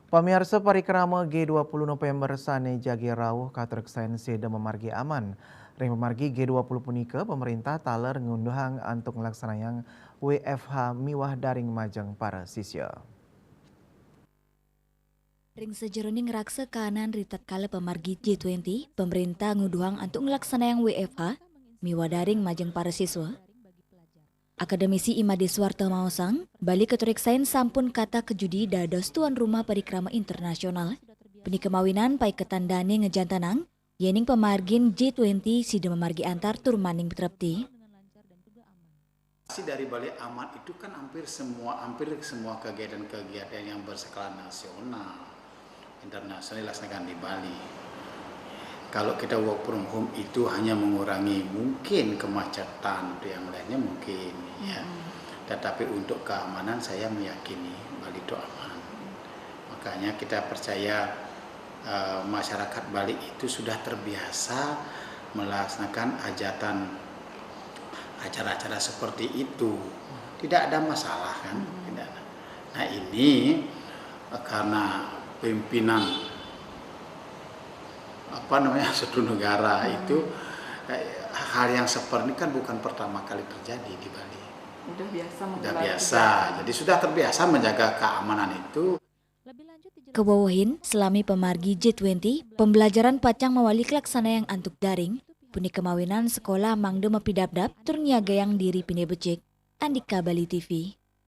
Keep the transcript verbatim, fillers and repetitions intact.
Pamiarsa, parikrama G dua puluh November sané jagi rauh katureksain sida mamargi aman. Ring pamargi G dua puluh punika, pamréntah taler ngunduhang antuk nglaksanayang W F H miwah daring majeng para sisya. Ring sajeroning raksa kaanan ri tatkala pamargi G twenty, pamréntah ngunduhang antuk nglaksanayang W F H miwah daring majeng para siswa. Akademisi I Madé Suwarta maosang, Bali katureksain sampun katah kajudi dados tuan rumah parikrama internasional. Punika mawinan paiketan dané ngajantenang, yéning pamargin G twenty sida mamargi antar tur maning trepti. Si dari Bali Aman itu kan hampir semua, hampir semua kegiatan-kegiatan yang berskala nasional, internasional dilaksanakan di Bali. Kalau kita work from home itu hanya mengurangi mungkin kemacetan, untuk yang lainnya mungkin, ya. Tetapi untuk keamanan saya meyakini Bali itu aman. Makanya kita percaya, eh, masyarakat Bali itu sudah terbiasa melaksanakan hajatan acara-acara seperti itu. Tidak ada masalah, kan? Tidak ada. Nah, ini, eh, karena pimpinan, apa namanya, satu negara itu, eh, hal yang seperti ini kan bukan pertama kali terjadi di Bali. Udah biasa. Jadi sudah terbiasa menjaga keamanan itu. Kawewehin, salami pamargi G twenty, pembelajaran pacang mawali kalaksanayang antuk daring, punika mawinan sekolah mangda mapidabdab tur nyiagayang diri pinih becik. Andika Bali T V.